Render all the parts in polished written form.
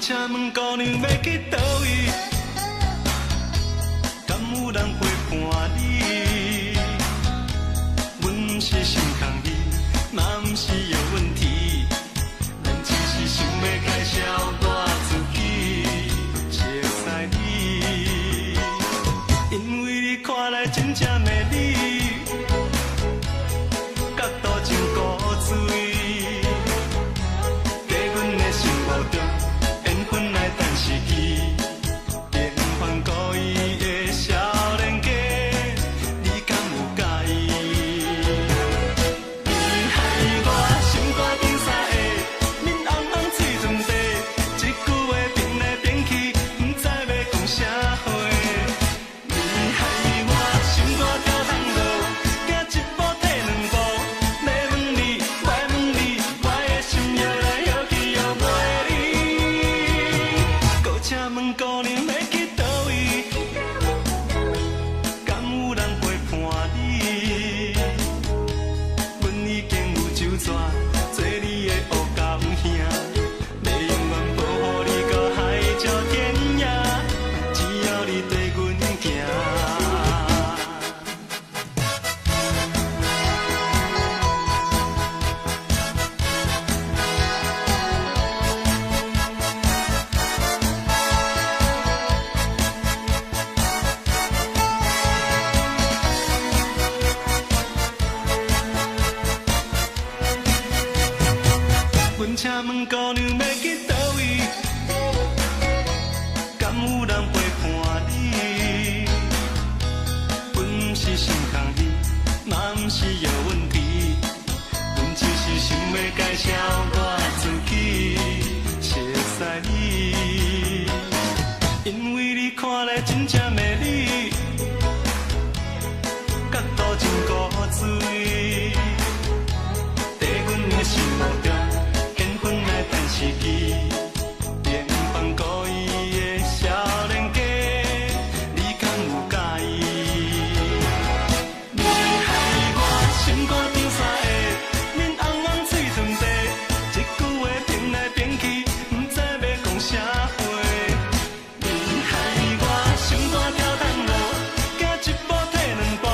請問姑娘欲去佗位？敢有人陪伴你？阮毋是心空虛，嘛毋是有問題，咱只是想欲介紹我自己，熟似你，因為你看來真正美麗，角度真古錐，在阮的心目中，緣分來等時機，平凡故意的少年家，你敢有佮意？你害我心肝頂三下，面紅紅喙唇白，這句話變來變去，毋知欲講啥話。你害我心肝跳通落，行一步退兩步，欲問你，欲問你，我的心搖來搖去搖袂離。閣請問姑娘欲去佗位？敢有人陪伴你？阮已經有酒醉，做你的烏狗兄，欲永遠保護你到海角天涯，只要你綴阮行。阮請問姑娘欲去佗位？敢有人陪伴你？阮毋是心空虛，嘛毋是有問題，阮只是想欲介紹我自己，熟似你，因為你看來真正美麗，角度真古錐，在阮的心目中，緣分來等時機，平凡故意的少年家，你敢有佮意？你害我心肝頂三下，面紅紅喙唇白，這句話變來變去，毋知欲講啥話。你害我心肝跳通落，行一步退兩步，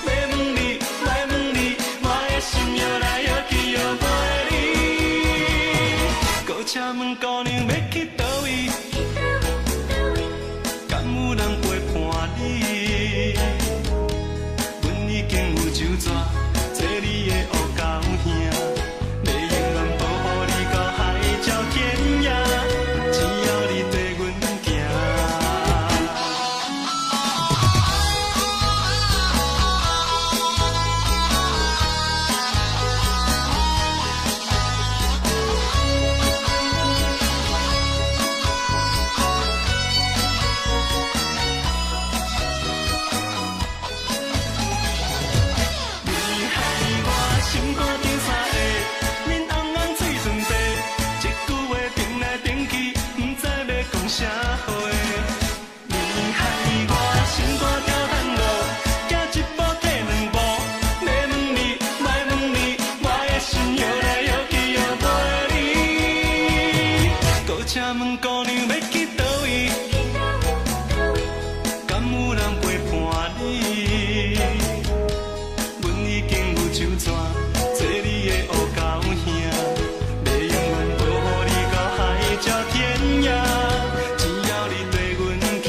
欲問你，欲問你，我的心搖來搖去搖袂離。閣請問姑娘欲去佗位？敢有人陪伴你？阮已經有酒醉，做你的烏狗兄，欲永遠保護你到海角天涯，只要你綴阮行。你害我心肝頂三下，面紅紅喙唇白，這句話變來變去，毋知欲講啥話。你害我心肝跳通落，行一步退兩步，欲問你，欲問你，我的心搖來搖去搖袂離。閣請問姑娘欲去佗位？敢有人陪伴你？阮已經有酒醉，做你的烏狗兄，欲永遠保護你到海角天涯，只要你綴阮行。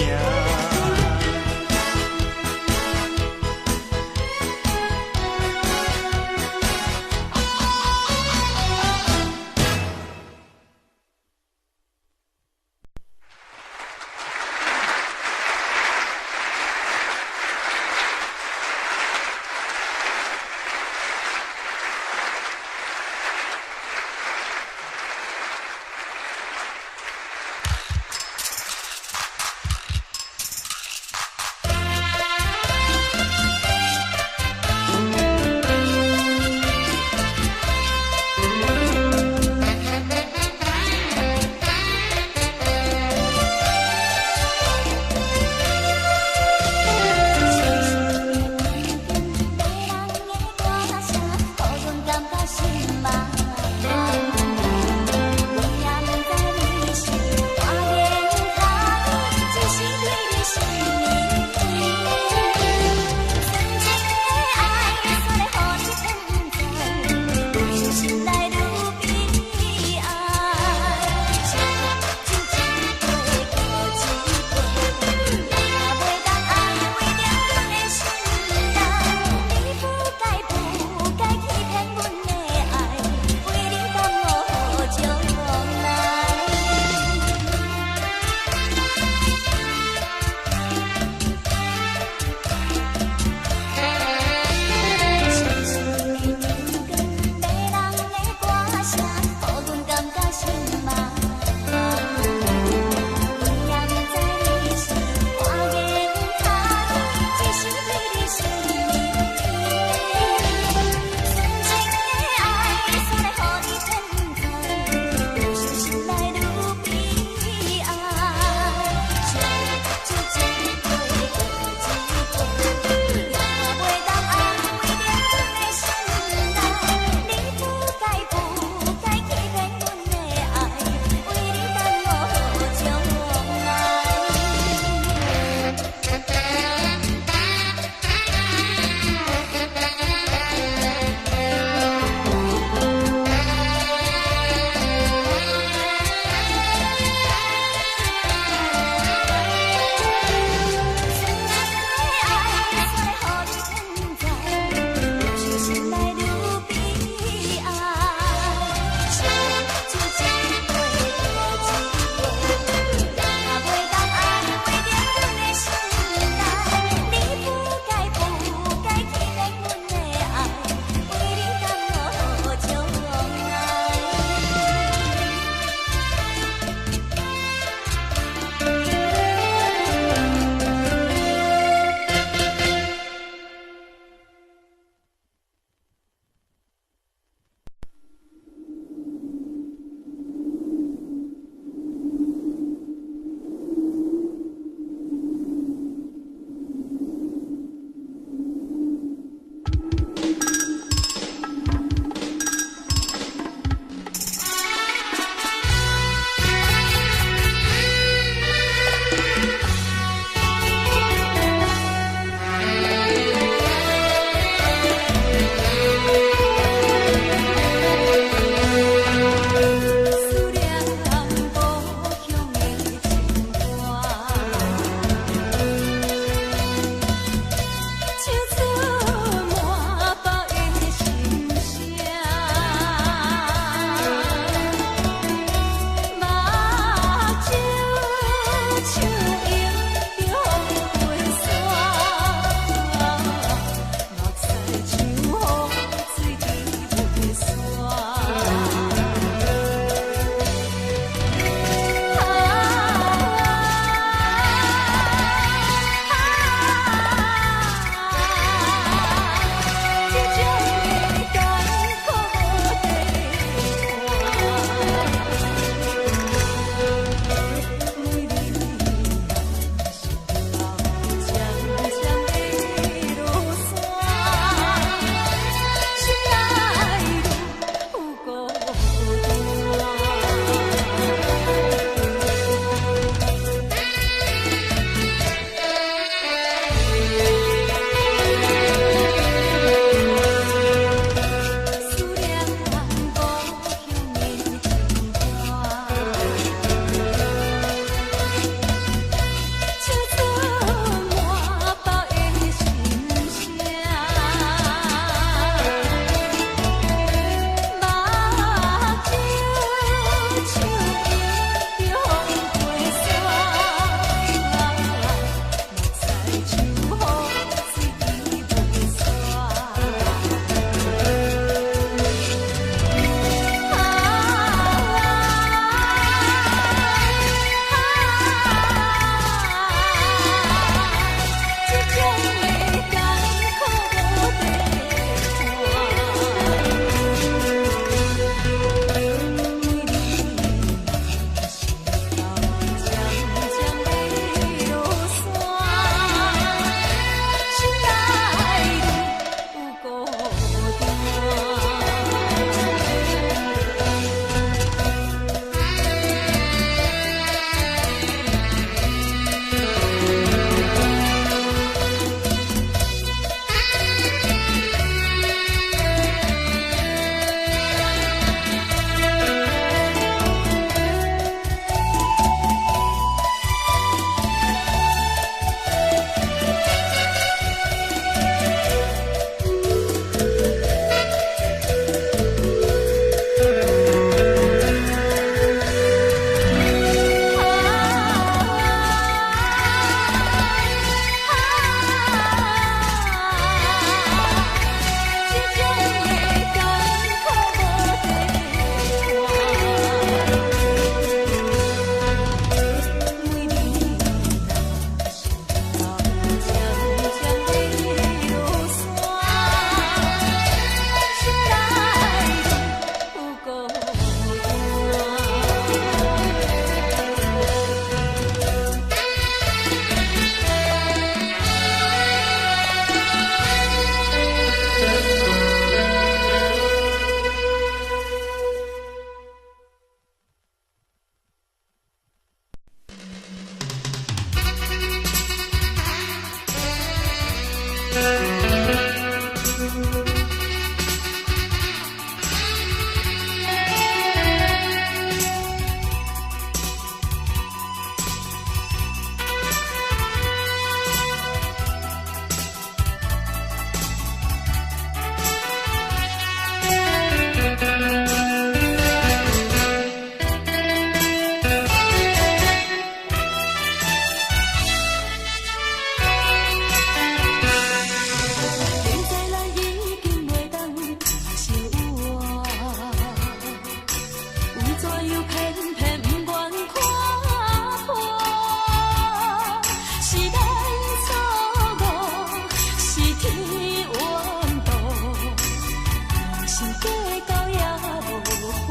心計較也無法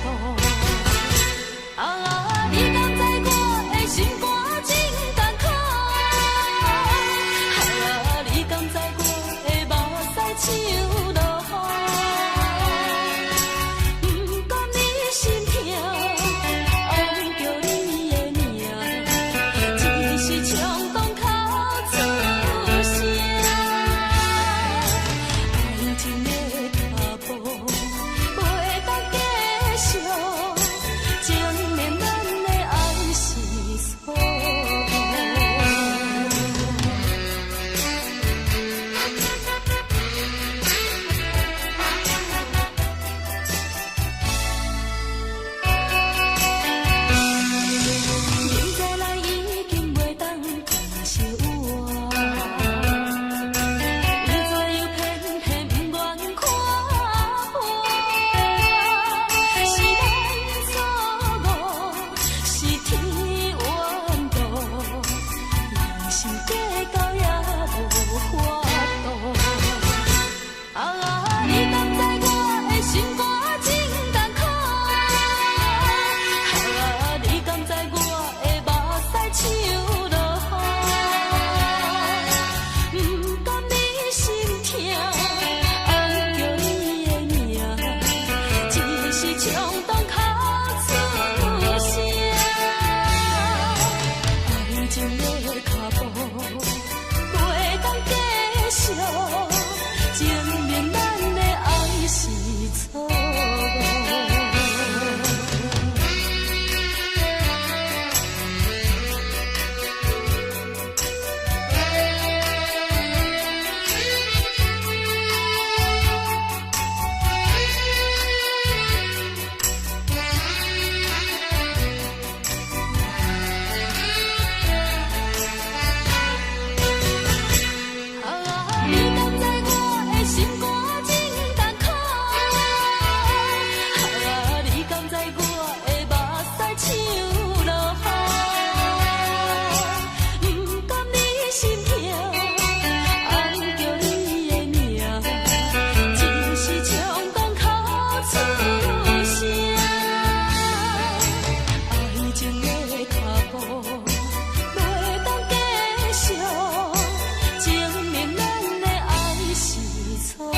度。啊，你敢知我的心肝真艱苦？啊，你敢知我的目屎像落雨？毋甘你心疼，暗叫你的名，一時衝動哭出聲。愛情的腳步袂當繼續，證明咱的愛是錯誤。明知咱已經袂當共相活，你怎樣偏偏不願看破？是咱錯誤，是天怨妒，用心計較也無法度。啊，你敢知我的心肝真艱苦？啊，你敢知我的目屎像落雨？毋甘你心疼，暗叫你的名，一時衝動哭出聲。愛情的腳步袂當繼續，證明咱的愛是錯誤。啊，你敢知我的心肝真艱苦？啊，你敢知我的目屎像落雨？毋甘你心疼，暗叫你的名，一時衝動哭出聲。愛情的腳步袂當繼續，證明咱的愛是錯誤。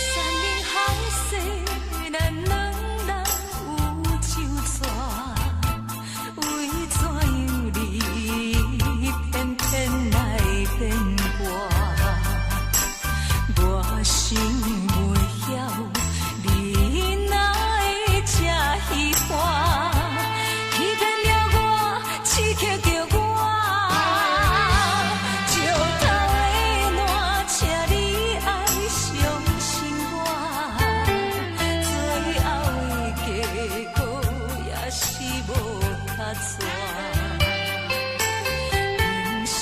山盟海誓，咱兩人有酒醉，為怎樣你偏偏來變卦？我想袂曉，你哪會這虚華？欺騙了我，刺激著我。石頭的爛，請你愛相信我，最後的結果也是無卡紙。用心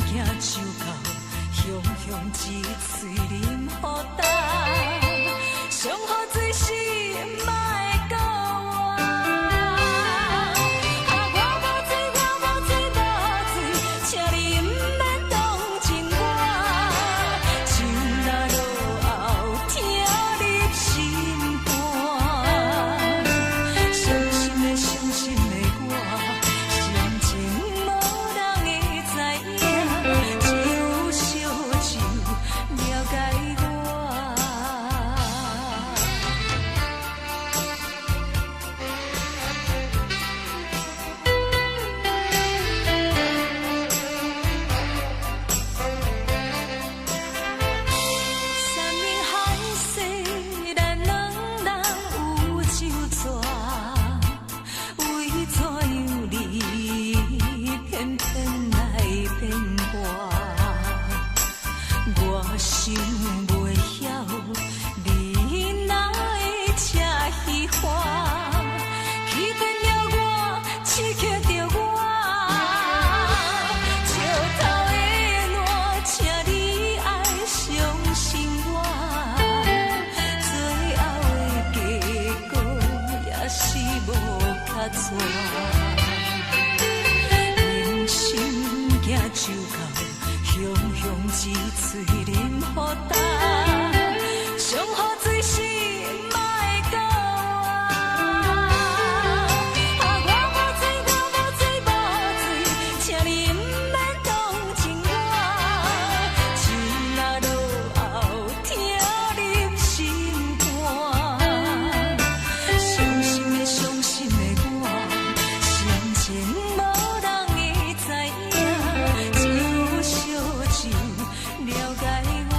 行就到，雄雄一喙啉予干，上好水是莫會閣活。啊，我無醉，我無醉，無醉，請你毋免同情我。酒若落後，疼入心肝。傷心的，傷心的我，心情無人會知影，只有燒酒了解我。袂曉，你哪會這喜歡？欺騙了我，刺激著我，石頭的爛，請你愛相信我，最後的結果也是無卡紙。人生行就到，雄雄一喙啉予焦，上好水是嘛會到啊！啊，我無罪，我無罪，無罪，請你毋免同情我，情若落後，疼入心肝。傷心的，傷心的我，心情無人會知影，只有燒酒了解我。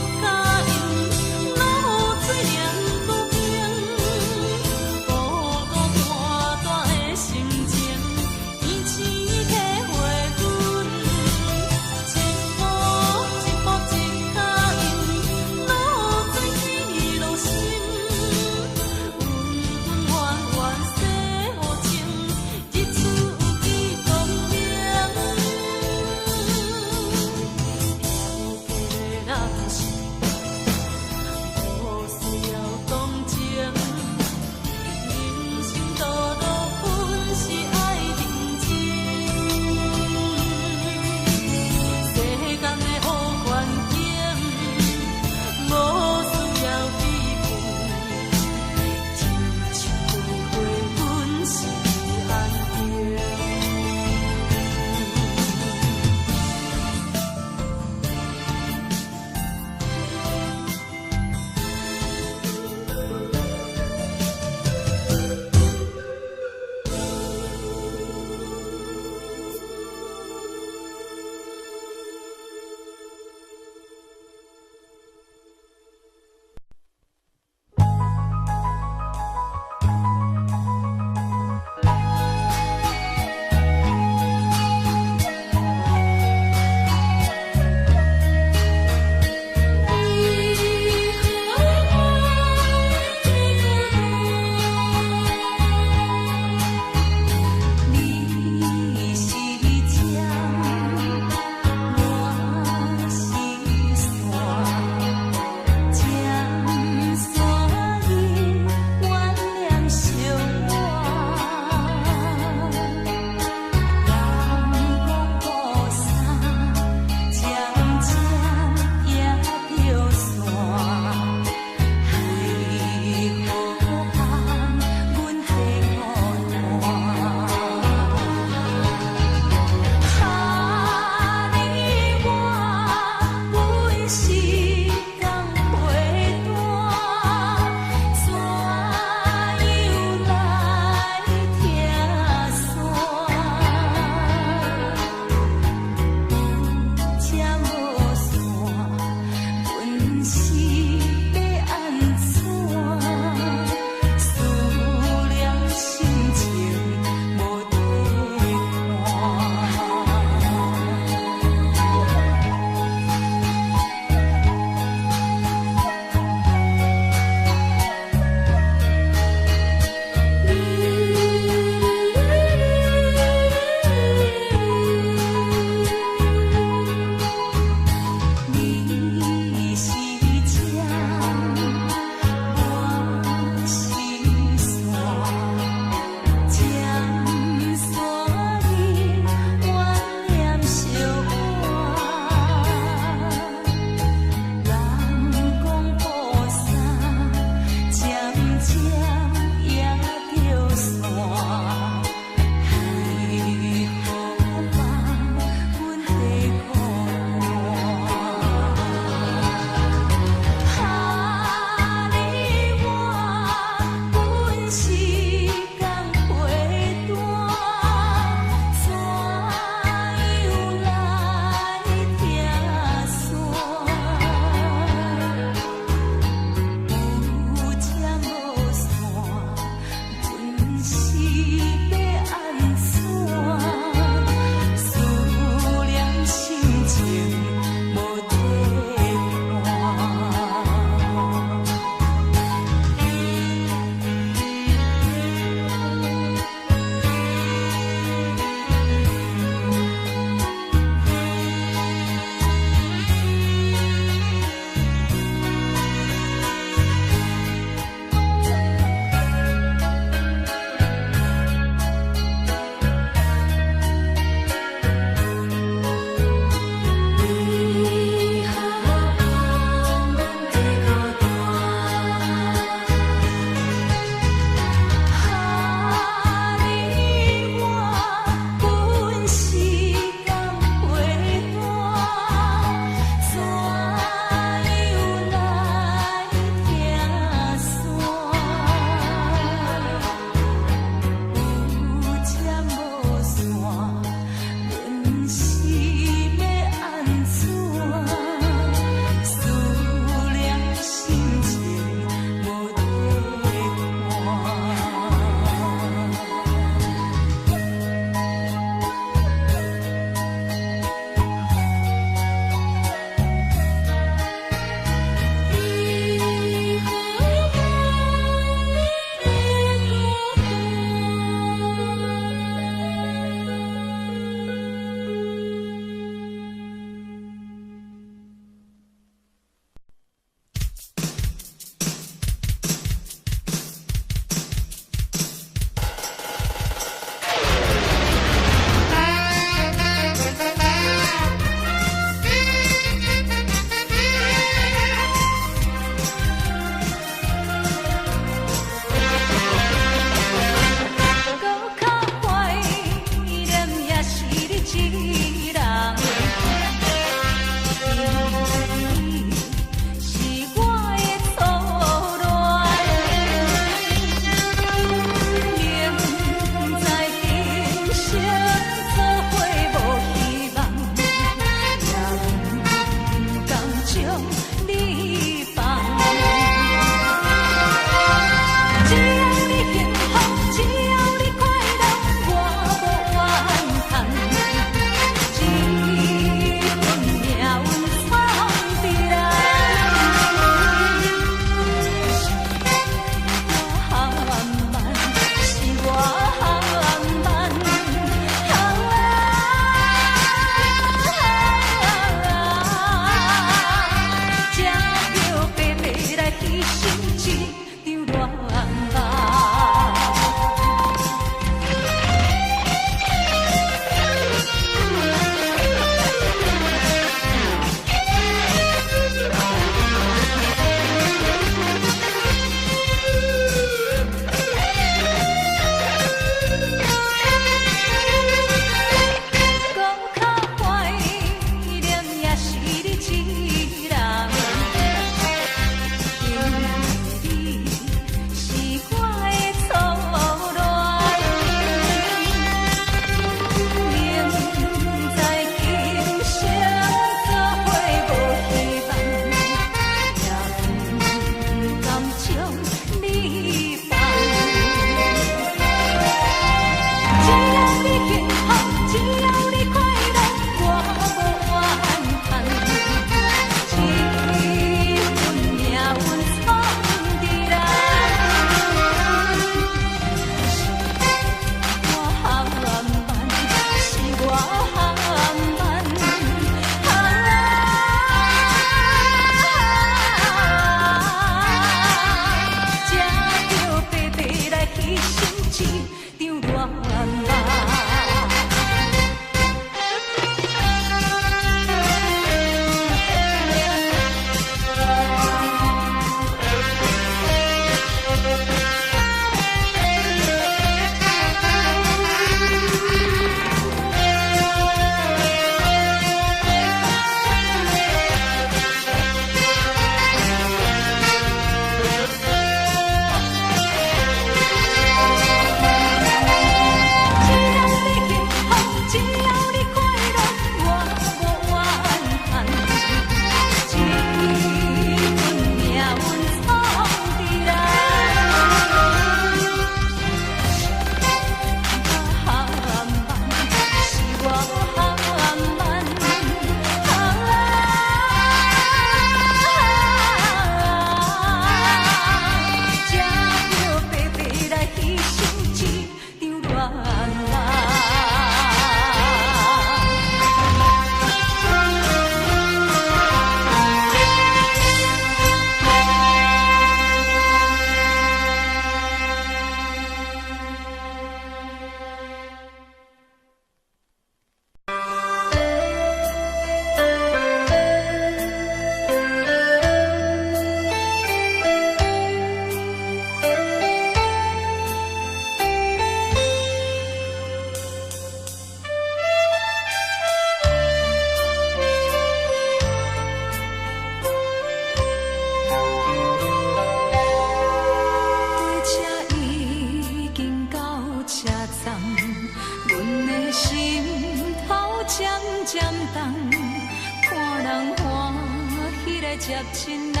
來接親人，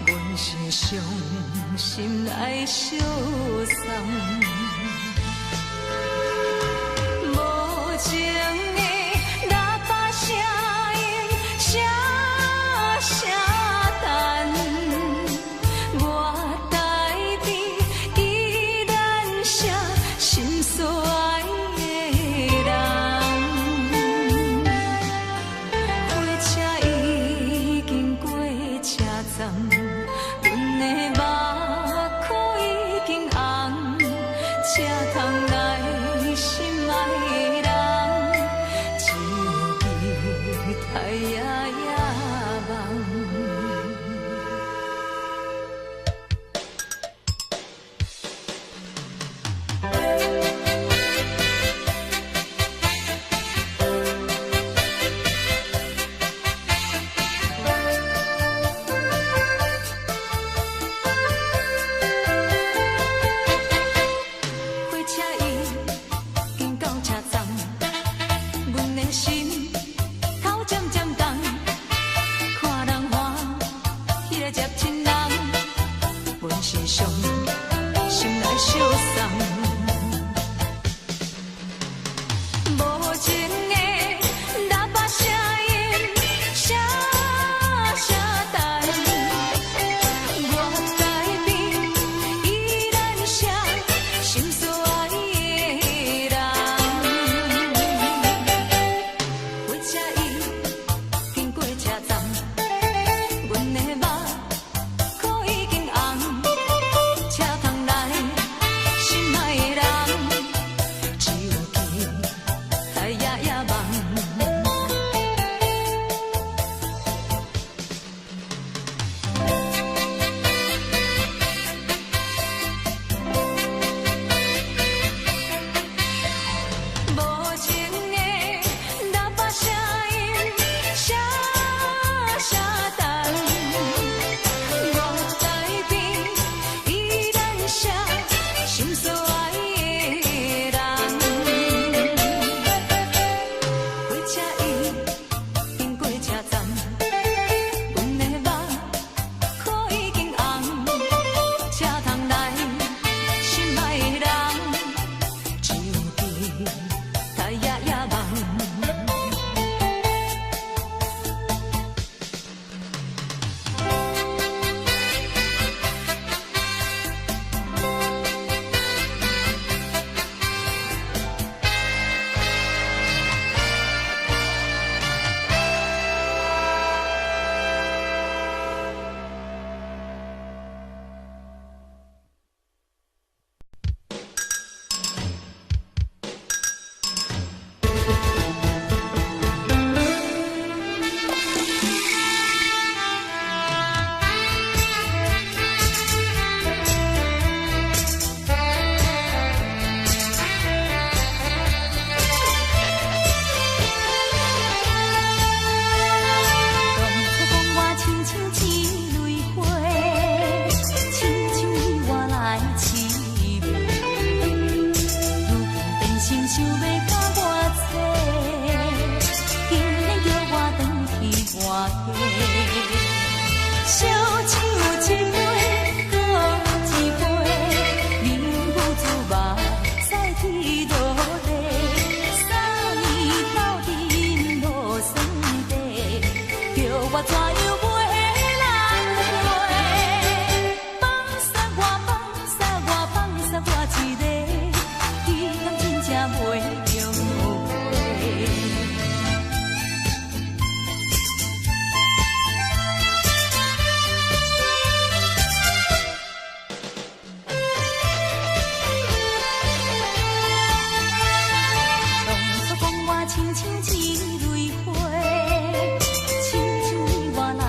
阮是傷心來相送。無情的喇叭聲音，聲聲等，我台邊依然寫心所愛的人。火車已經過車站，阮的目眶已經紅，車窗內心愛的人，只有期待夜夜夢。火車已經到車站，阮的心頭漸漸重，看人歡喜來接親人，阮是傷心來相送。無情的喇叭聲音，聲聲等，我台邊依然寫心所愛的人。火車已經過車站，阮的目眶已經紅，車窗內心愛的人，只有期待夜夜夢。無情的喇叭聲音，聲聲等，我台邊依然寫心所愛的人。火車已經過車站，阮的目眶已經紅，車窗內心愛的人，只有期待夜夜夢。當初講我親像一蕊花，親像你我來痴迷，如今變心想欲共我找，竟然叫我轉去換家。燒酒一杯，閣一杯，忍不住目屎天落地。三年鬥陣無算地，叫我怎樣袂難過？放殺我，放殺我，放殺我一个，伊敢真正袂後悔？當初講我親像一蕊花，親像你我來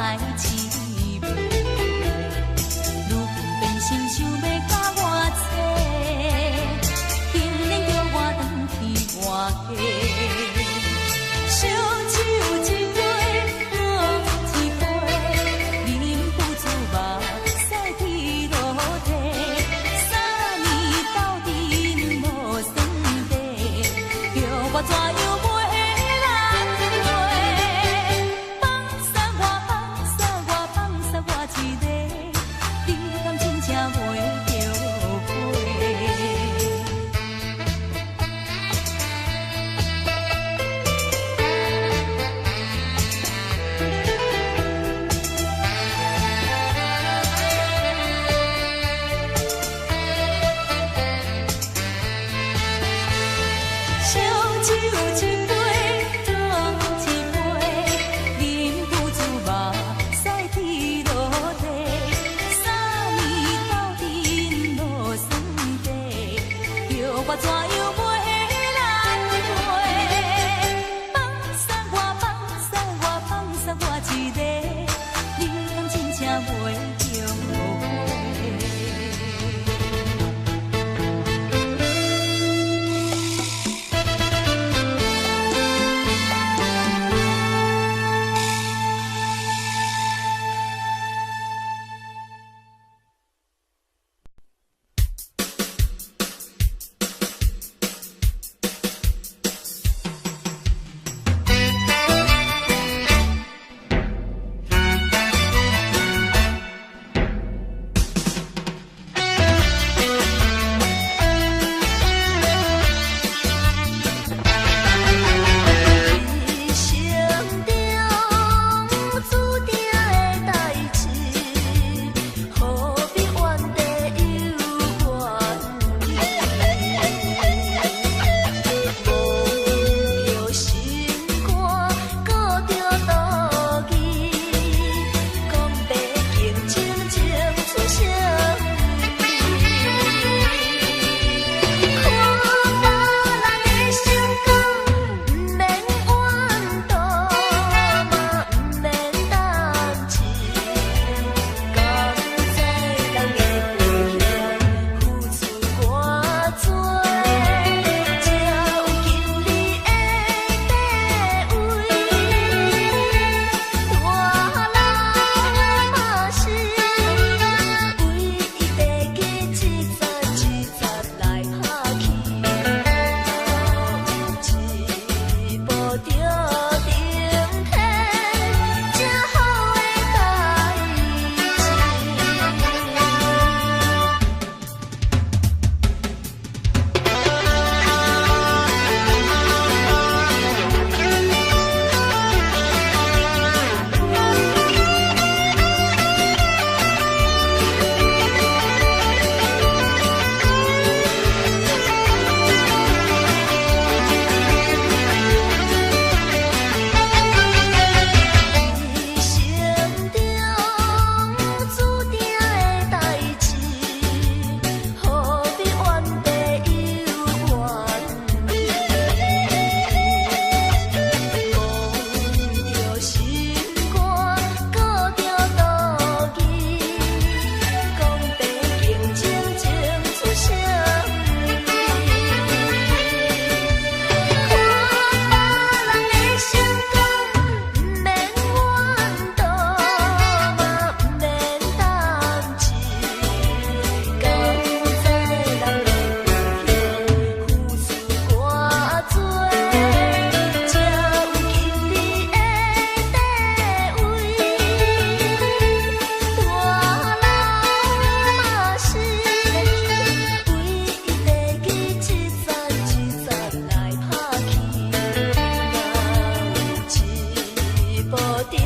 著登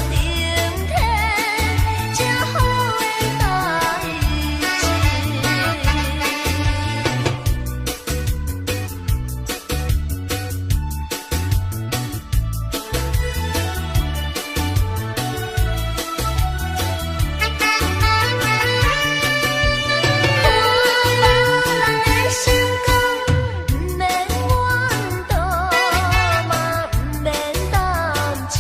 天，這好的代志。看別人的成功，毋免怨妒，嘛毋免擔心。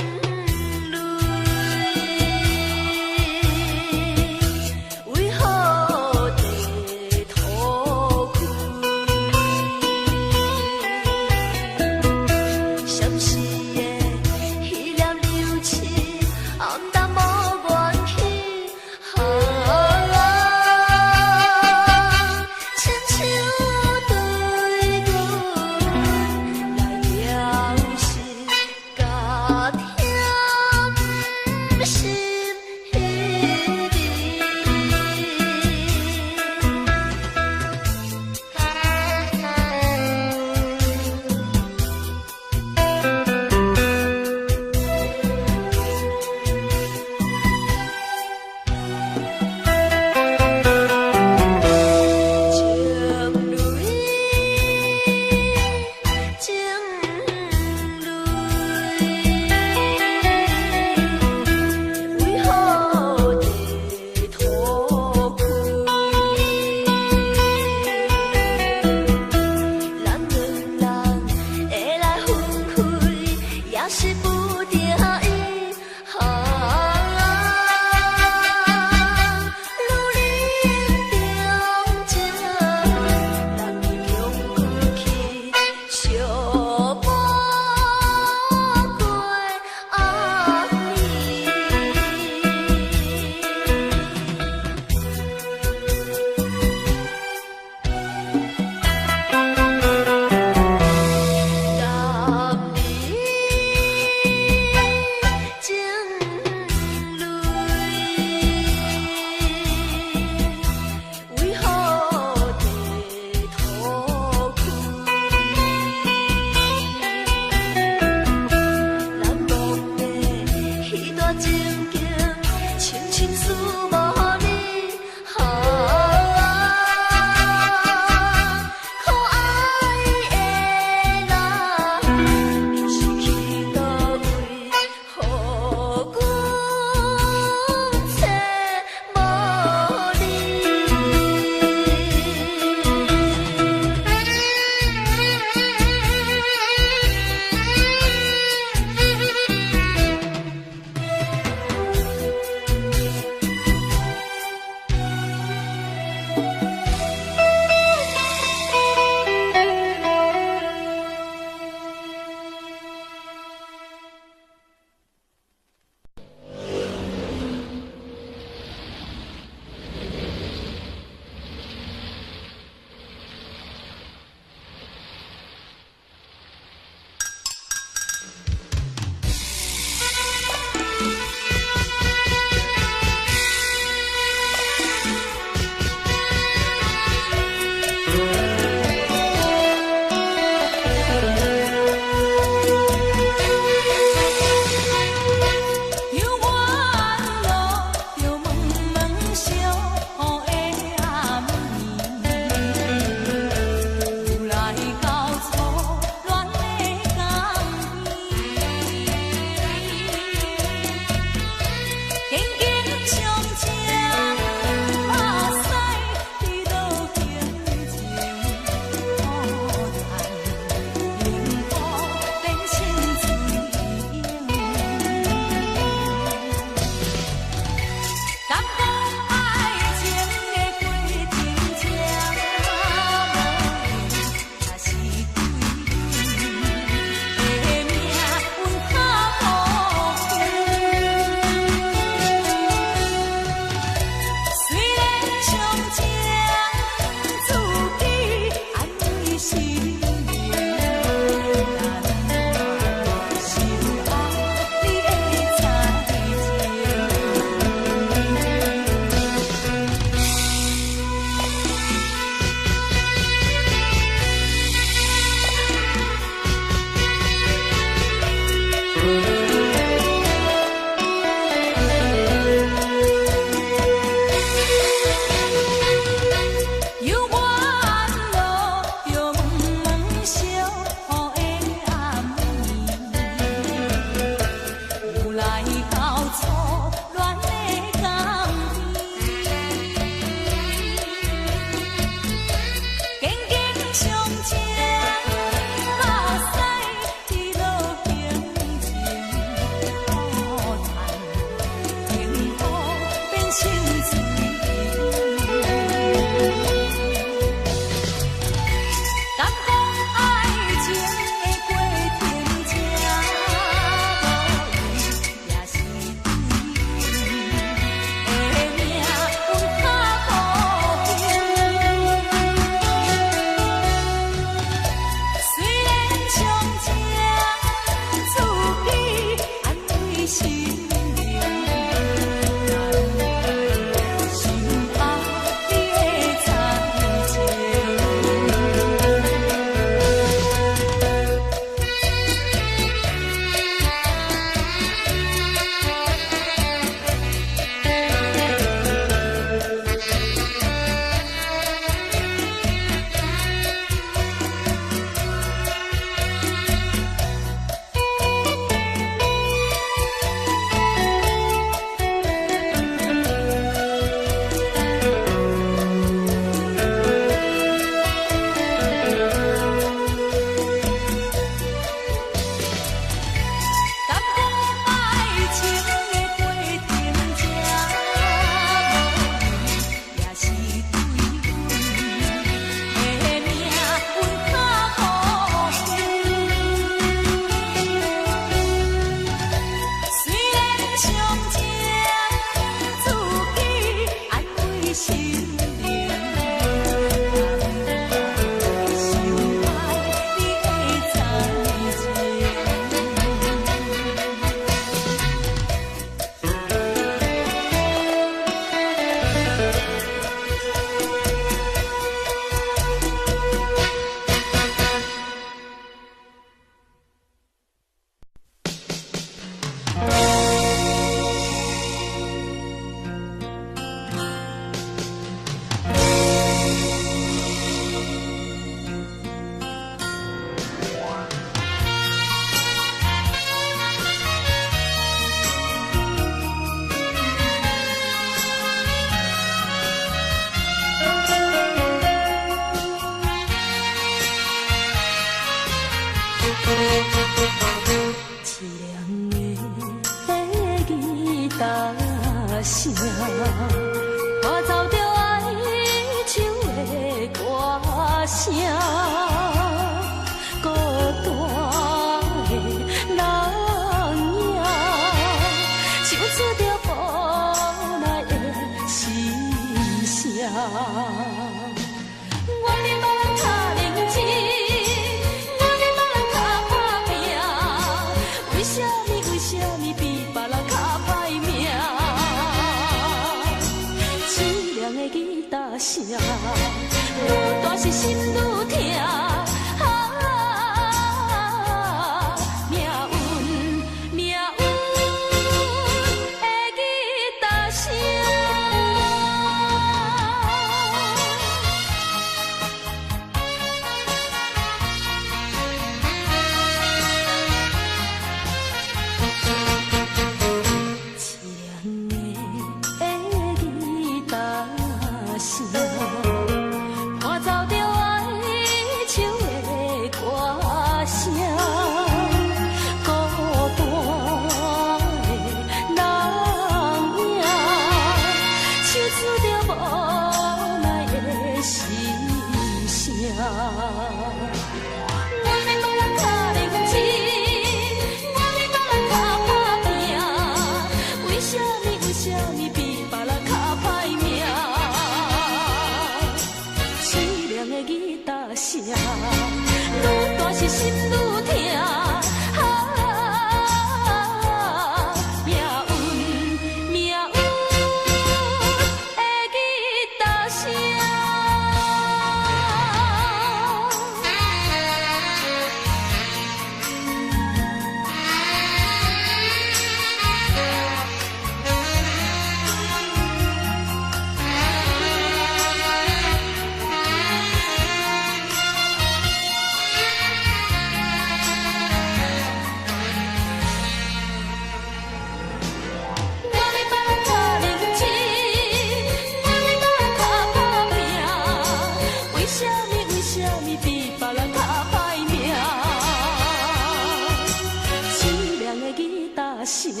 聲，愈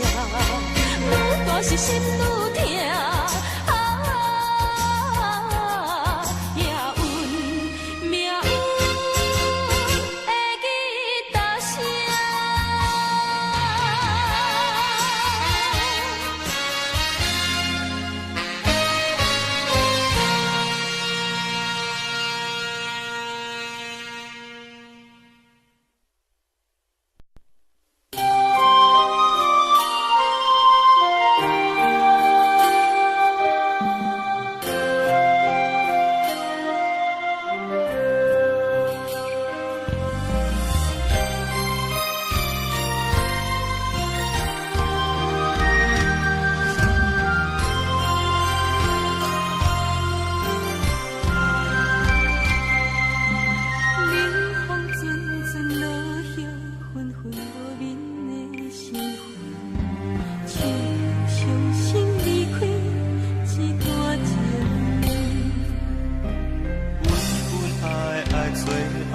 大是心愈疼。啊，命運命運會記大聲。冷風陣陣落葉，紛紛無眠的時分，唱傷心離開這段情。阮阮愛愛最後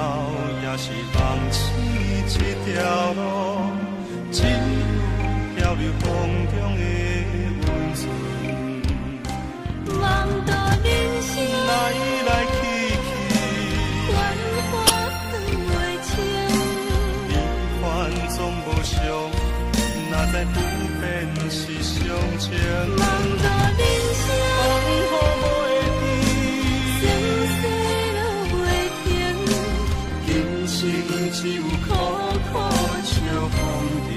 也是放棄這條路，只有漂流風中的溫存。望到人生來來去去，繁華算袂清。悲歡總無常，哪知不變是常情。望到人生風雨無會知，酸酸落袂停。今生只有苦苦笑風塵。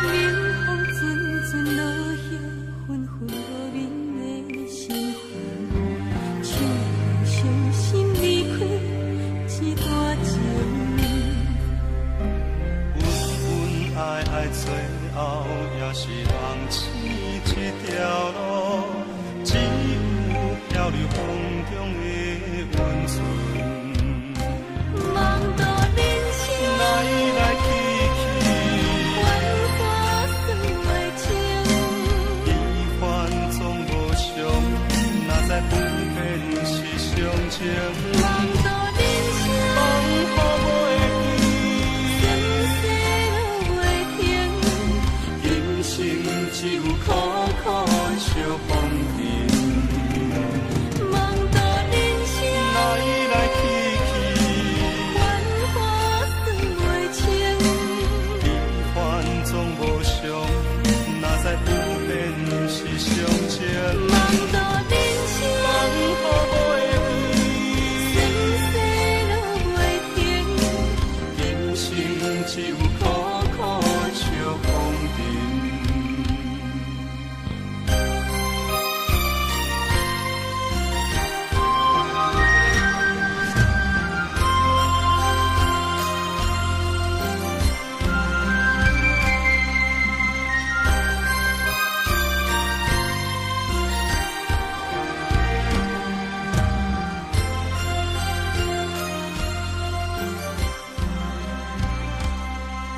冷風陣陣落葉，紛紛無眠的時分，唱傷心離開這段情。阮阮愛愛最後也是放棄這條路，只有漂流風中的溫存。望到人生來來去去，繁華算袂清。悲歡總無常，哪知不變是常情。望到人生風雨無會知，酸酸落袂停。今生只有苦苦笑風塵。望到人生來來去去，繁華算袂清。悲歡總無常，哪知不變是常情。望到人生風雨無會酸酸落袂停。知，今生只有苦苦笑風塵。冷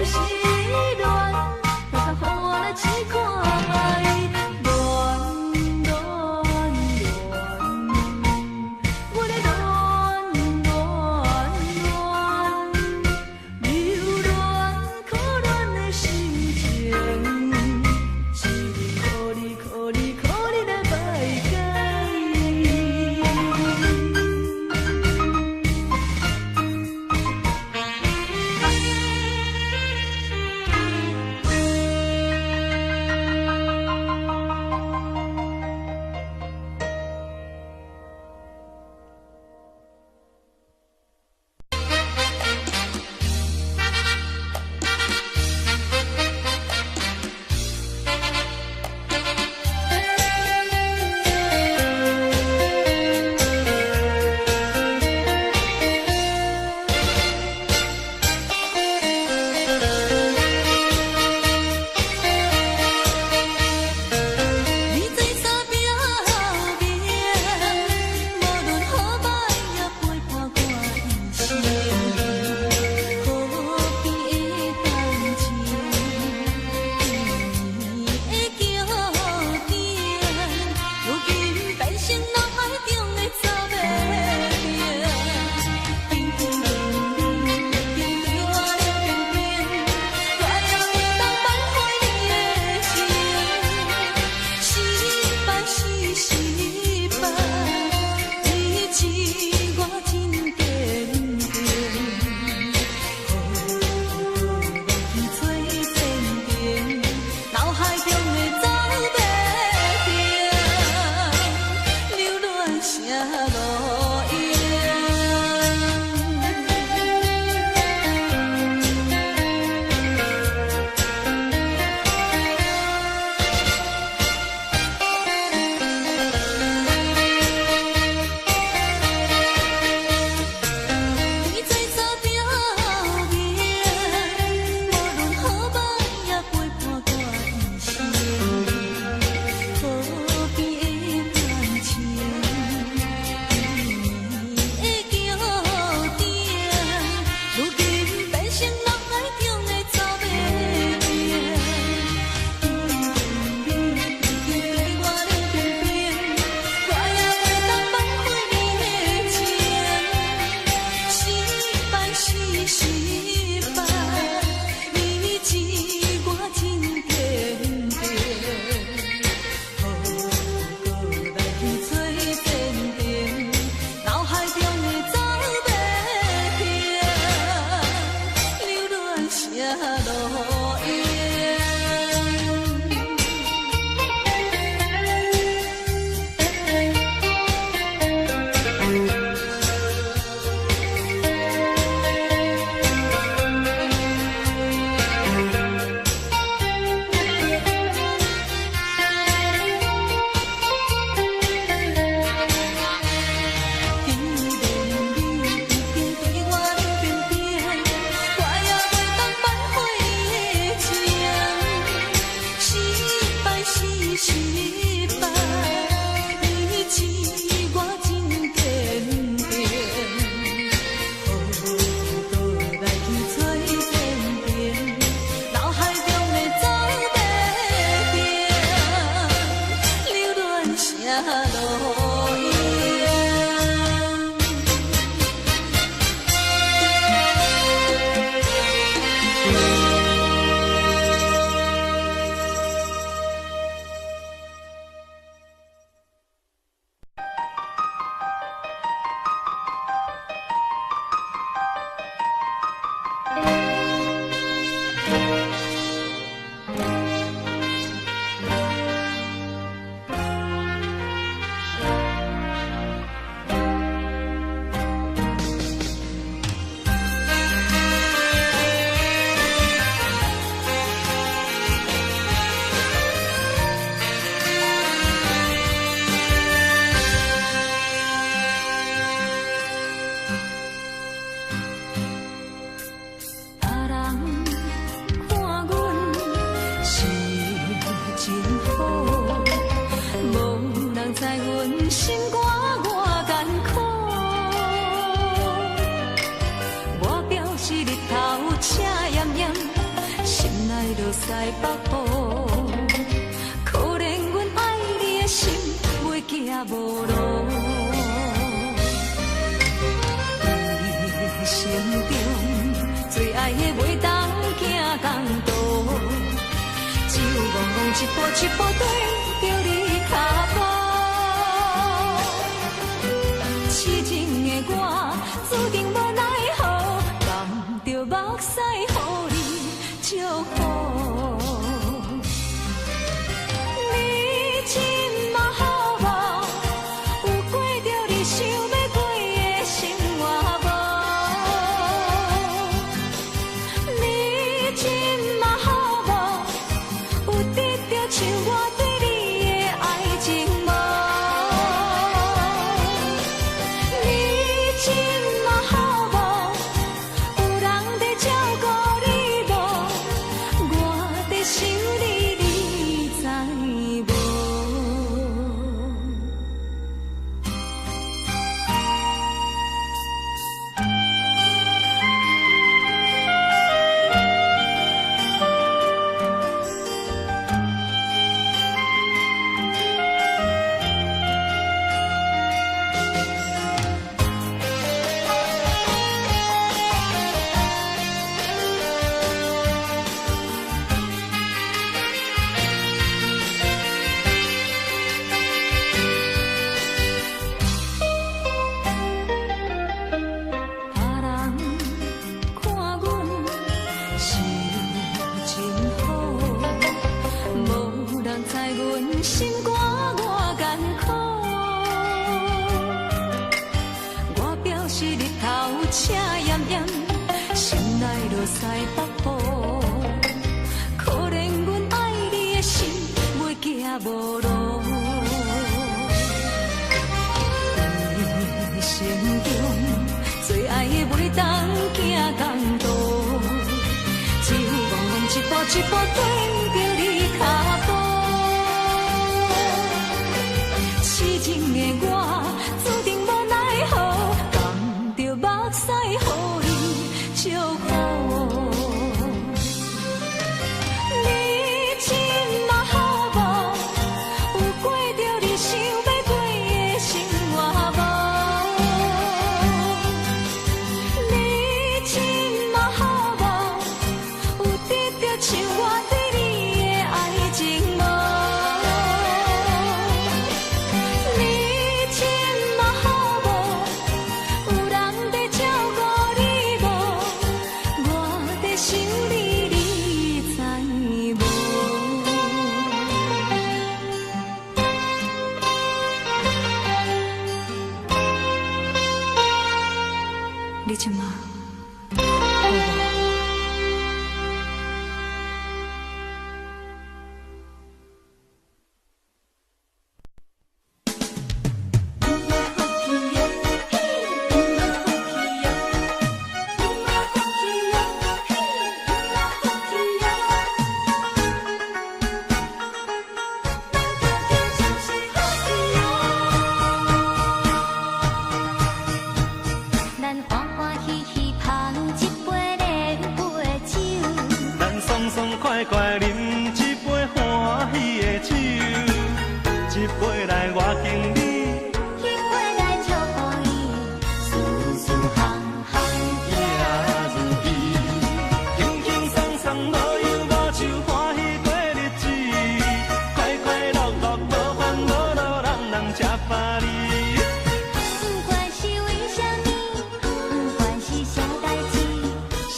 失戀，大家予我來試看覓，戀戀戀，我咧戀戀戀，留戀可憐的心情，只為予你，予你，予你來排解。你做啥拼命？無論好歹也陪伴我一生，河邊的感情，甜蜜的橋頂，如今變成腦海中的走馬燈。你已經對我冷冰冰，我也袂當挽回你的情。失敗是失敗，你知我真堅定。予我來去找前程，腦海中的走馬燈，留戀成路用。你做啥拼命？無論好歹也陪伴我一生。河邊的感情，甜蜜的橋頂，如今變成腦海中的走馬燈。你已經對我冷冰冰，我也袂當挽回你的情。失敗是失敗，你知我真堅定。予我來去找前程，腦海中的走馬燈，留戀成路用。既然你已經對我冷冰冰，我也袂當挽回你的情。失敗是失敗，你知我真堅定。予我來去找前程，腦海中的走馬燈，留戀成路用。別人看阮是真好，無人知阮心肝偌艱苦。我表示日頭赤炎炎，內落西北風。可憐阮愛你的心，袂驚無路。一生中最愛的袂當行仝途，只有戆戆一步一步跟著你跤步。痴情的我注定無奈何，含著目屎予你祝福。你這馬好無？有過著你想欲過的生活無？你這馬好無？有得著像我對你的愛情無？你這馬好無？有人佇照顧你無？我佇想你，你知無？別人看阮是真好，無人知阮心肝偌艱苦。我表示日頭赤炎炎，心內落西北風。可憐阮愛你的心，袂驚無路。一生中最愛的袂當行仝途，只有戆戆一步一步跟著你跤步。痴情的我注定無奈何，含著目屎予你祝福。你這馬好無？有過著你想欲過的生活無？你這馬好無？有得著像我對你的愛情無？你這馬好無？有人佇照顧你無？我佇想你，你知無？你這馬好無？咱歡歡喜喜捧一杯連杯酒，咱爽爽快快啉一杯歡喜的酒，這杯來我敬你，彼杯來祝福伊，事事行行也如意，輕輕鬆鬆無憂無愁，歡喜過日子，快快樂樂無煩無惱，人人吃百里。不管是為啥物，不管是啥代誌，心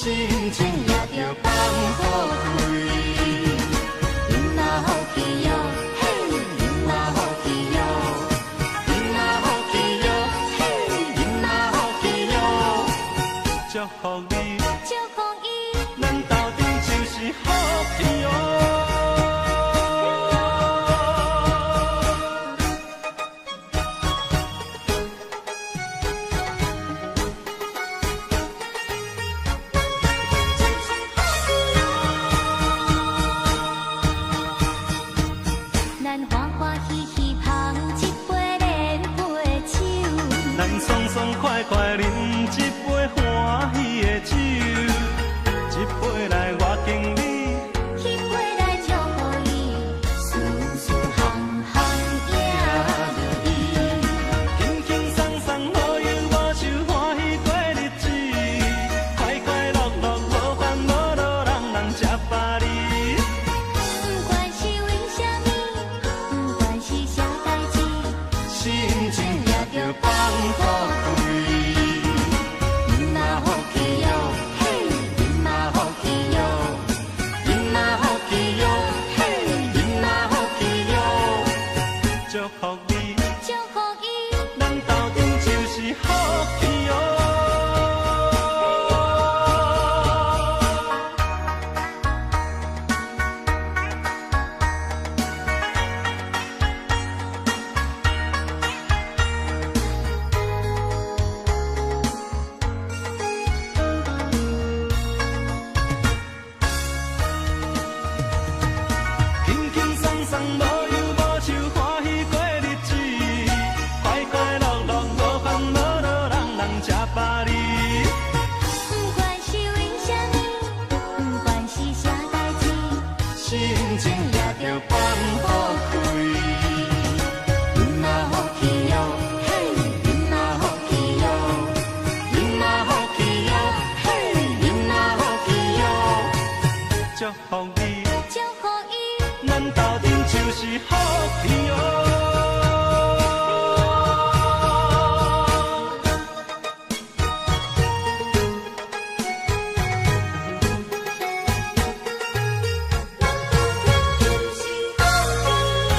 情也著放好開。飲嘛好氣喲，嘿，飲嘛好氣喲，飲嘛好氣喲，嘿，飲嘛好氣喲，祝福你，祝福伊。咱鬥陣就是福氣喲。咱歡歡喜喜捧一杯連杯酒，咱爽爽快快啉一杯歡喜的酒，這杯來我敬你，彼鬆，無憂無愁，歡喜過日子，快快樂樂，無煩無惱，人人吃百里。不管是為啥物，不管是啥代誌，心情也著放予開。囡仔福氣喲，嘿，囡仔福氣喲，囡仔福氣喲，嘿，囡仔福氣喲，祝福你，祝福伊，咱鬥陣就是福氣喲。咱鬥陣就是福氣喲。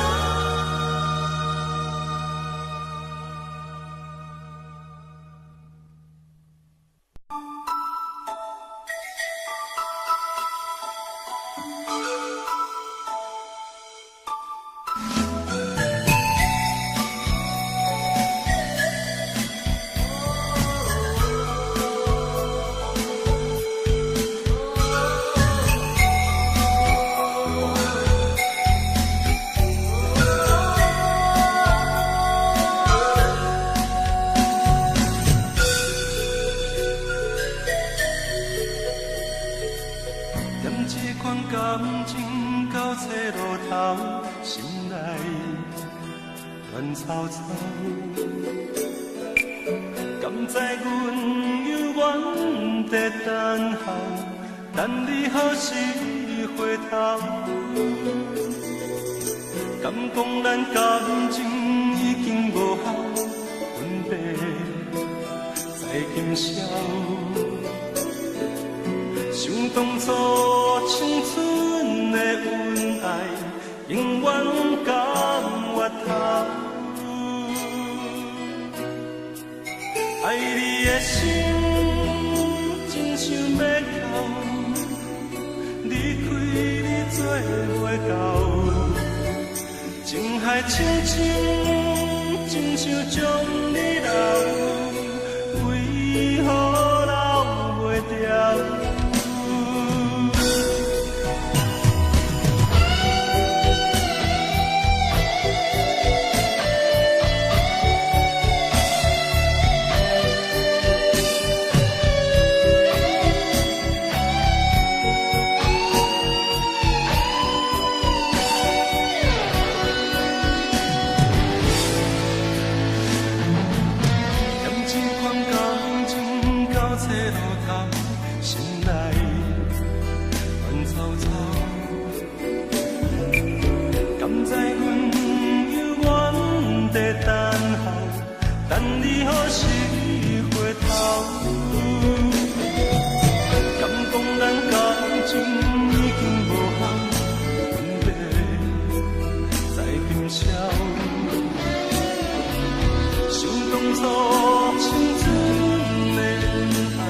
踮這款感情到冊路頭，心內亂糟糟。敢知阮猶原在等候，等你何時回頭？敢講咱感情已經無效，分別在今宵。想當初青春的恩愛，永遠甘越頭。愛你的心真想欲哭，離開你做袂到。情海深深，真想將你留，為何留袂牢？踮這款感情到冊路頭，心內亂糟糟。敢知阮猶原在等候，等你何時回頭？敢講咱感情已經無效，分別在今宵。想當初青春的恩愛，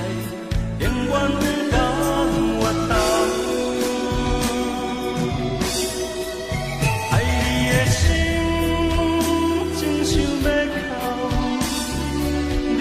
永遠甘越頭。愛你的心真想欲哭，離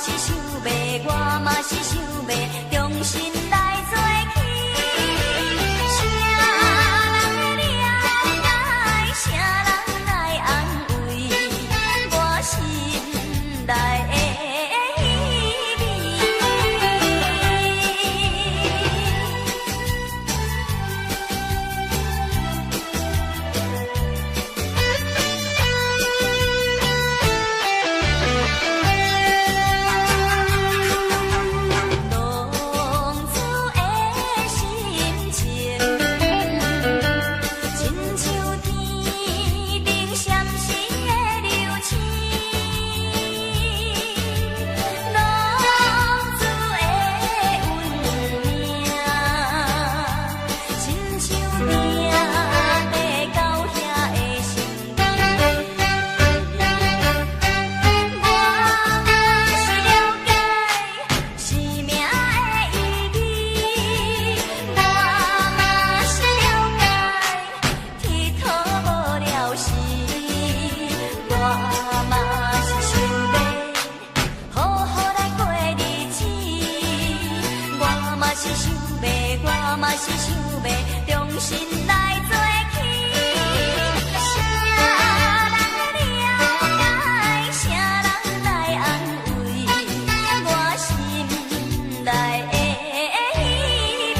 是想欲，我嘛是想欲重新來做起。啥人會了解？啥人來安慰我心內的稀微？浪子的心情，親像天頂閃閃的流星。浪子的運命，親像定地厚遐的心機。我嘛是了解生命的意義，我嘛是了解鐵托無了時，我嘛是想欲好好來過日子，我嘛是想欲，我嘛是想欲重新來做起。啥人會了解？啥人來安慰我心內的稀微？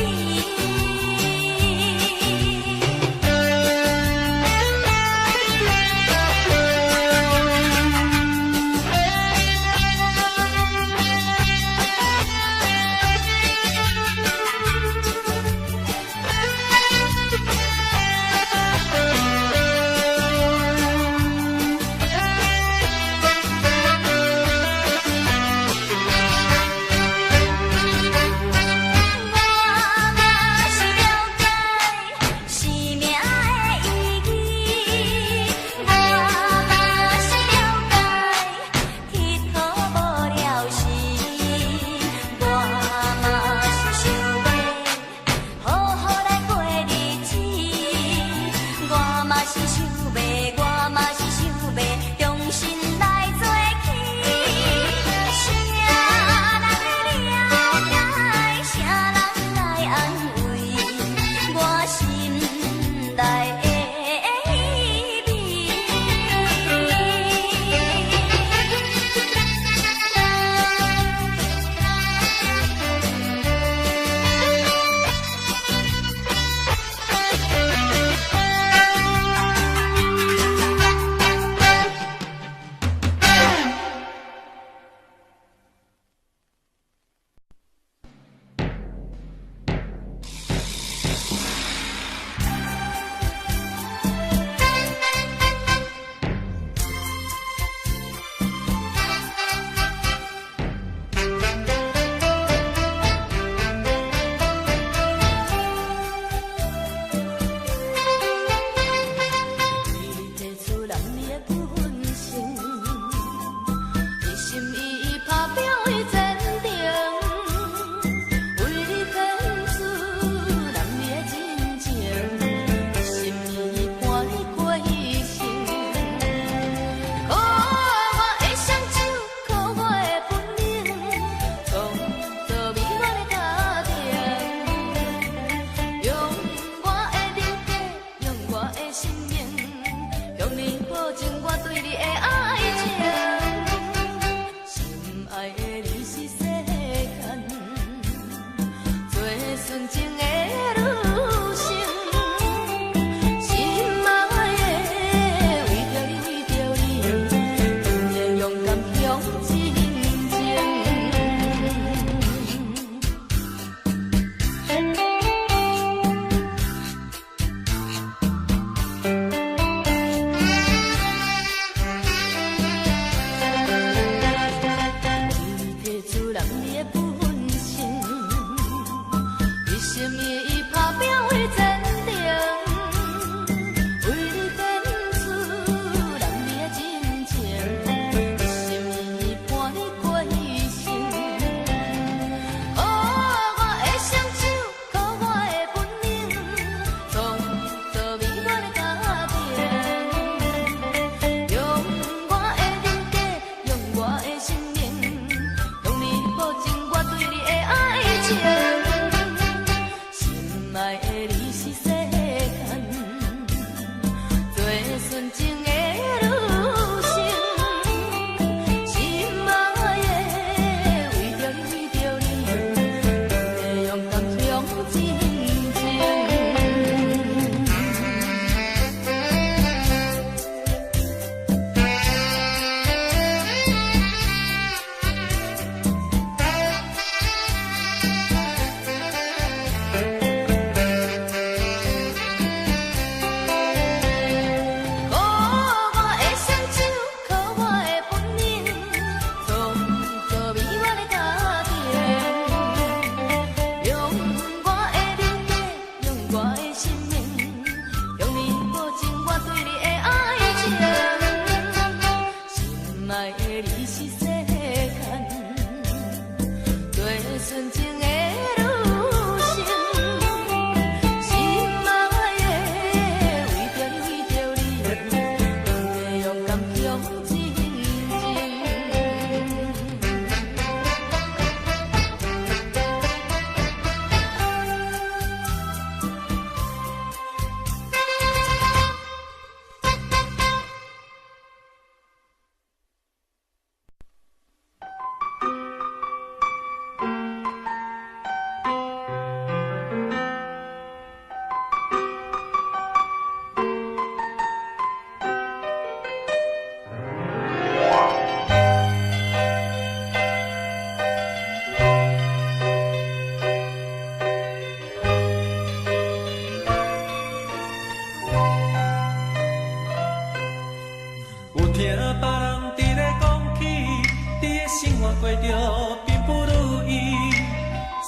是世間最純情的女生。心愛的，為著你，為著你，阮會勇敢向前進。有聽別人佇咧講起，你的生活過著並不如意。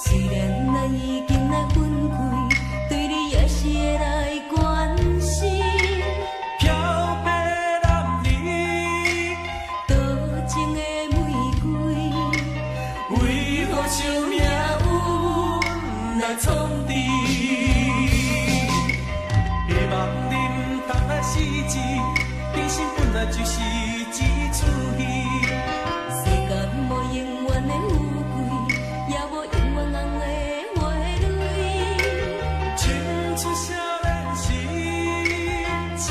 雖然咱已經來分開，對你也是會來關心。飄泊男兒，多情的玫瑰，為何受命運來創治？希望你毋通來失志，人生本來就是一齣戲。世間無永遠的富貴，也無永遠紅的花蕊。青春少年時，親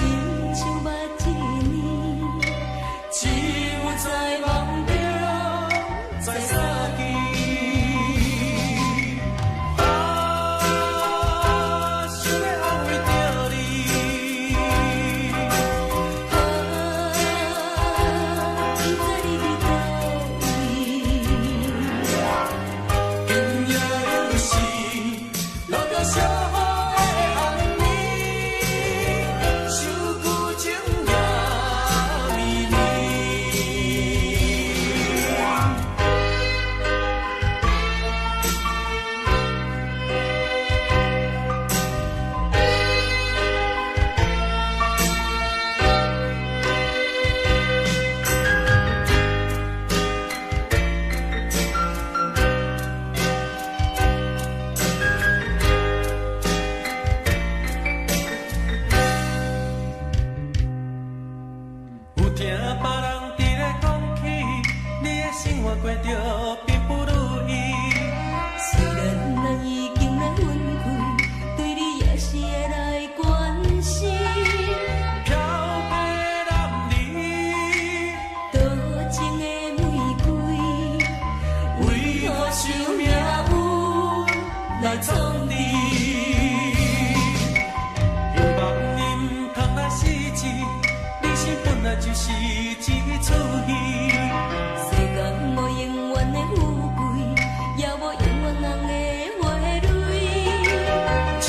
像捌一年，只有在夢中再相見。啊，想欲安慰著你。啊，不知你佇佗位。今夜又是落著小雨的暗暝，相舊情也綿綿。有聽別人佇咧講起，你的生活過著並不如意。雖然咱已經來分開，對你也是會來關心。飄泊男兒，多情的玫瑰，為何受命運來創治？希望你毋通來失志，人生本來就是一齣戲。世間無永遠的富貴，也無永遠紅的花蕊。青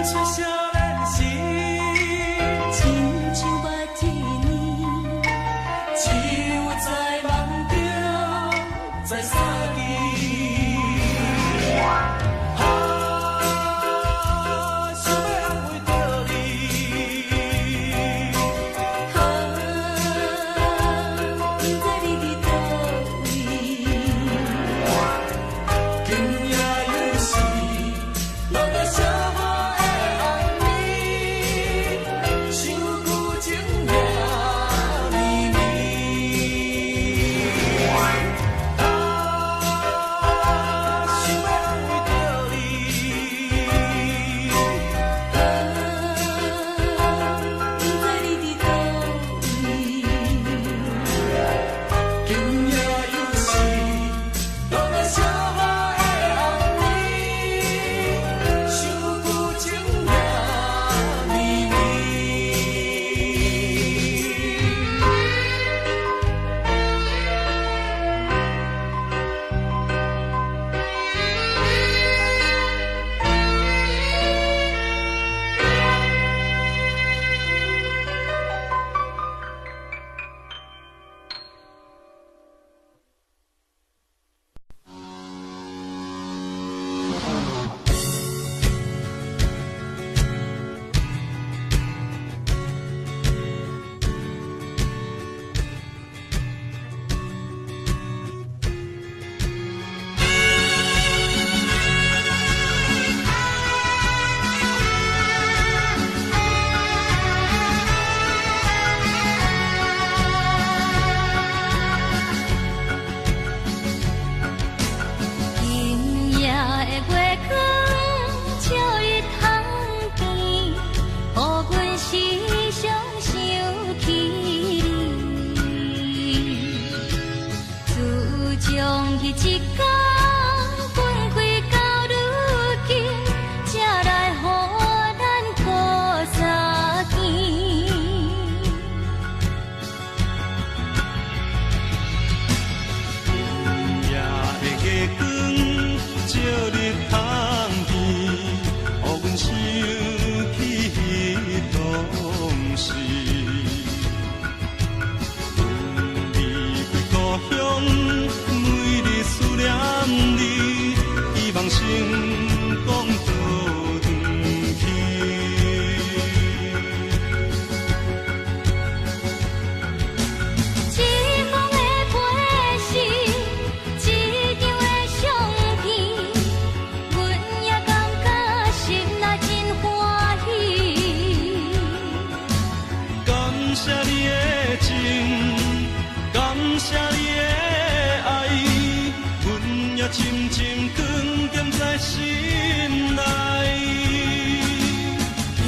春少年時，親像捌一年，只有在夢中再相見。啊，從彼一工分開到如今，才來予咱閣相見。夜的月光照入窗边，予阮想起彼当时。阮离开故乡，每日思念你，希望成功倒转去。一封的批信，一張的相片，阮也感覺心內真歡喜。感謝你的情，感謝你的愛，阮也深深囥踮在心內。今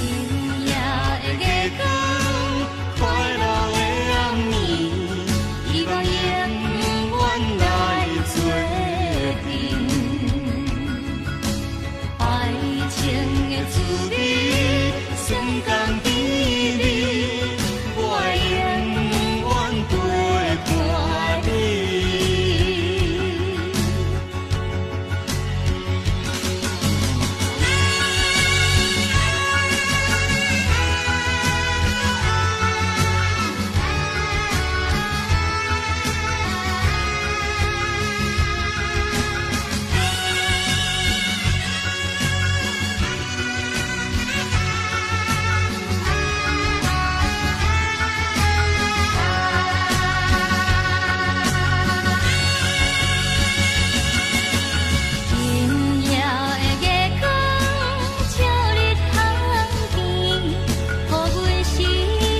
夜的月光，快樂的暗暝，希望永遠來做陣。愛情的滋味，酸甘甜美，我會永遠陪伴你。今夜的月光照入窗边，予阮時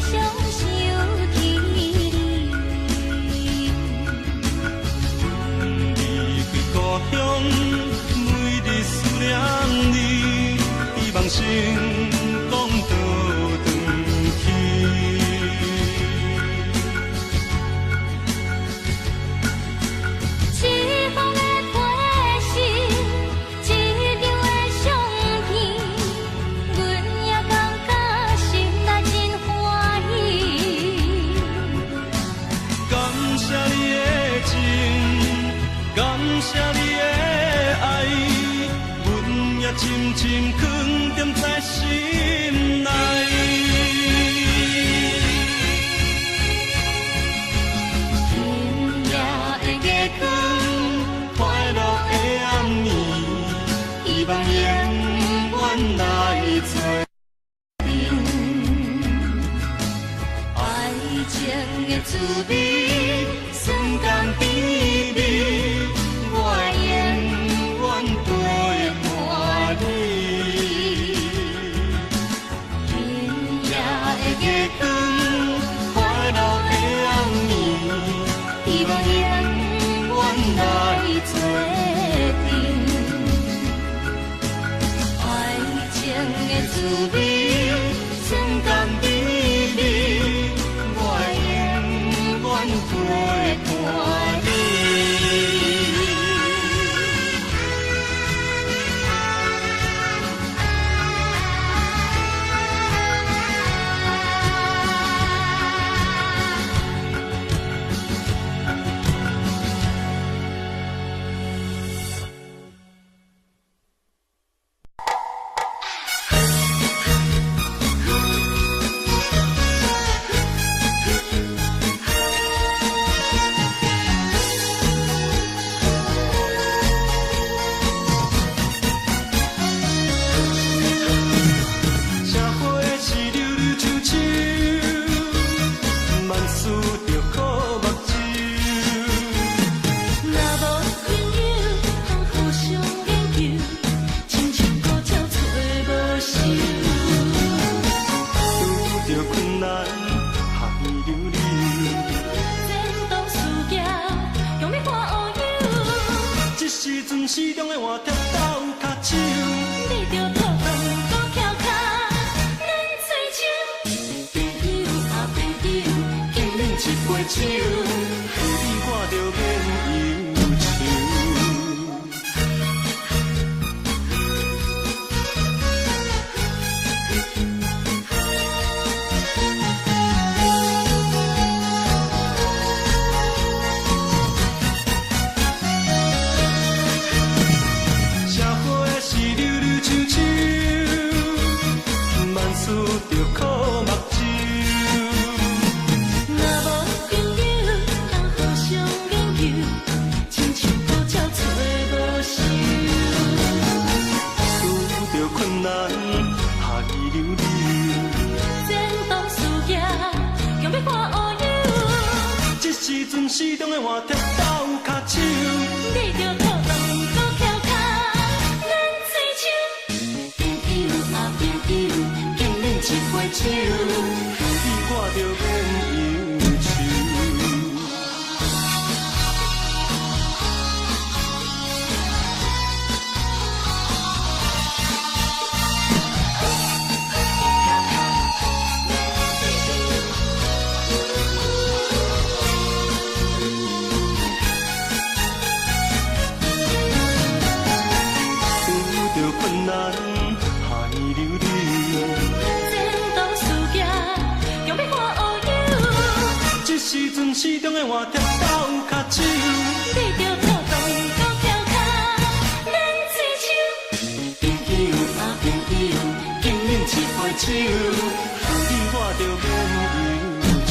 常想起你。離開故鄉，每日思念你，希望成功倒轉去。一封的批信，一張的相片，阮也感覺心內真歡喜。感謝你的情，感謝你的愛，阮也深深囥踮在心內。今夜的月光，快樂的暗暝，希望永遠來做陣。愛情的滋味，酸甘甜美，我會永遠陪伴你。今夜的月光，快樂的暗暝，希望永遠來做陣。愛情的滋味，酸甘甜美，我會永遠陪伴你。社會是溜溜秋秋，萬事著靠目睭。若無朋友通互相研究，親像古鸟揣無泅。拄著困難，汗流流。前途事業，強欲看烏有。這時陣市中的換帖鬥跤手，你著套飯阁翘跤，软喙手。朋友啊朋友，敬恁一杯酒，有你我就免憂愁。死中的换帖鬥跤手。你著套動閣翹跤，免喙手。朋友啊朋友，敬恁一杯酒，你我著免憂愁。遇著困難害流流，前途事業強欲看烏有。這時陣死中的換帖鬥跤手。你著套動閣翹跤，免喙手。朋友啊朋友，敬恁一杯酒，你我著免憂愁。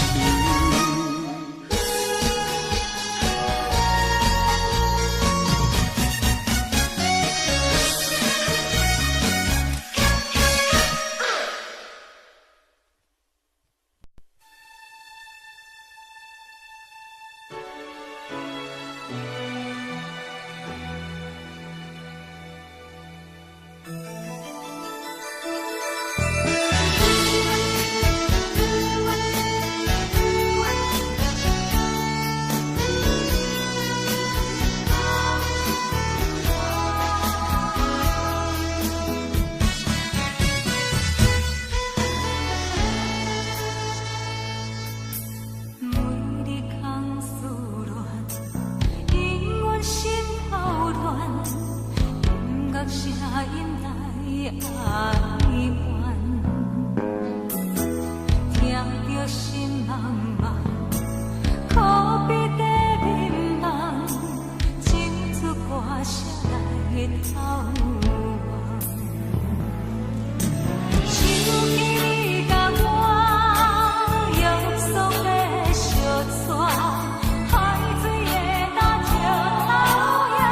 每日空思恋，永遠心頭亂，音樂聲音來哀怨，聽著心茫茫，可比地眠夢，唱出歌聲來頭望。想起你共我約束欲相娶，海水的焦石頭也會爛。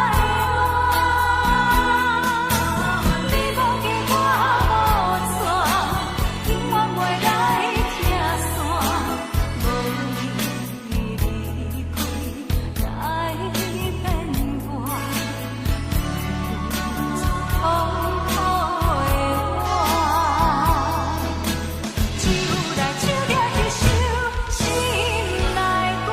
你無嫁我無娶，永遠袂來拆散。無你離開來變卦，痛苦的我。手來手掠一首心內歌。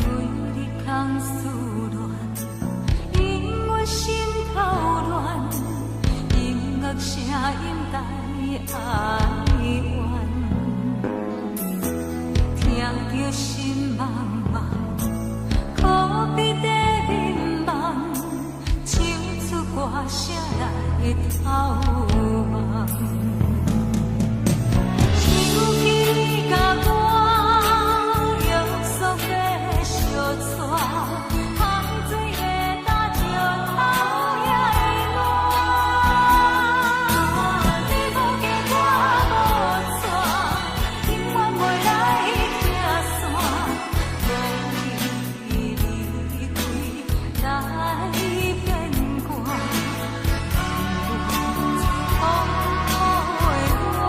每日空思恋，永遠心頭亂，音樂聲音帶哀怨，聽著心茫茫，可比地眠夢，唱出歌聲來頭望。想起你共我約束欲相娶，海水的焦石頭也會爛。你無嫁我無娶，永遠袂來拆散。無你離開來變卦，痛苦的我。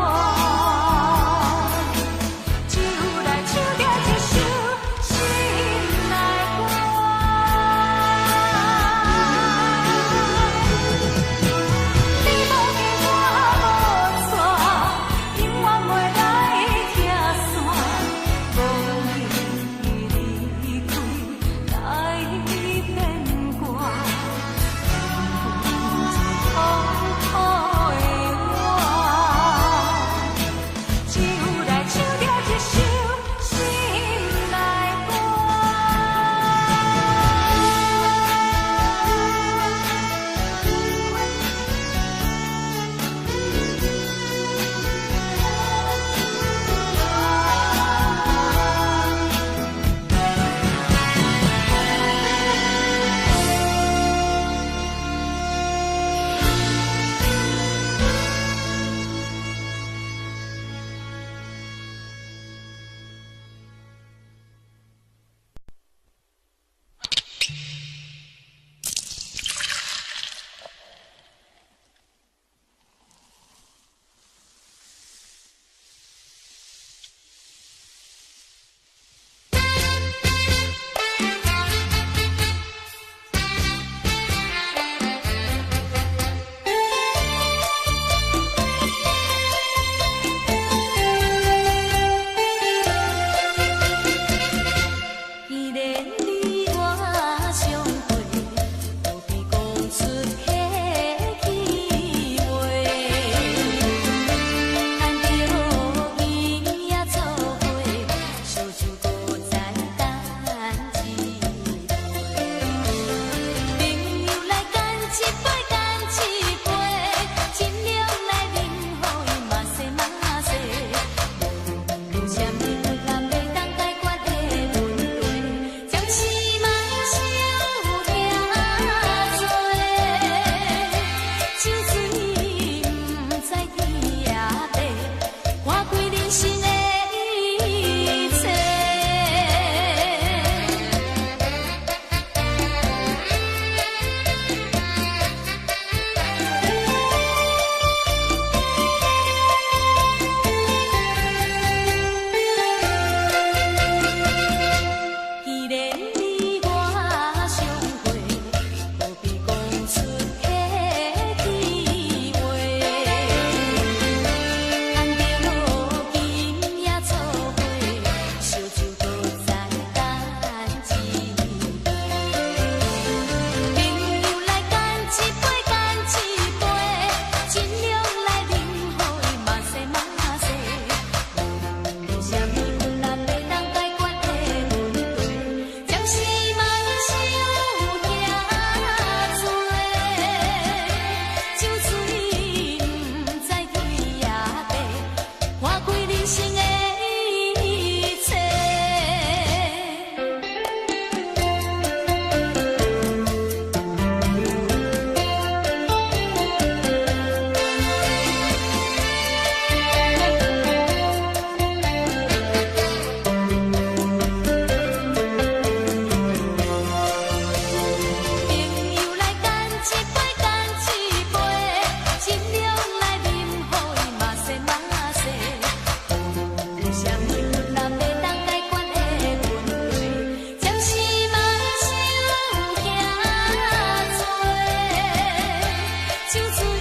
酒醉。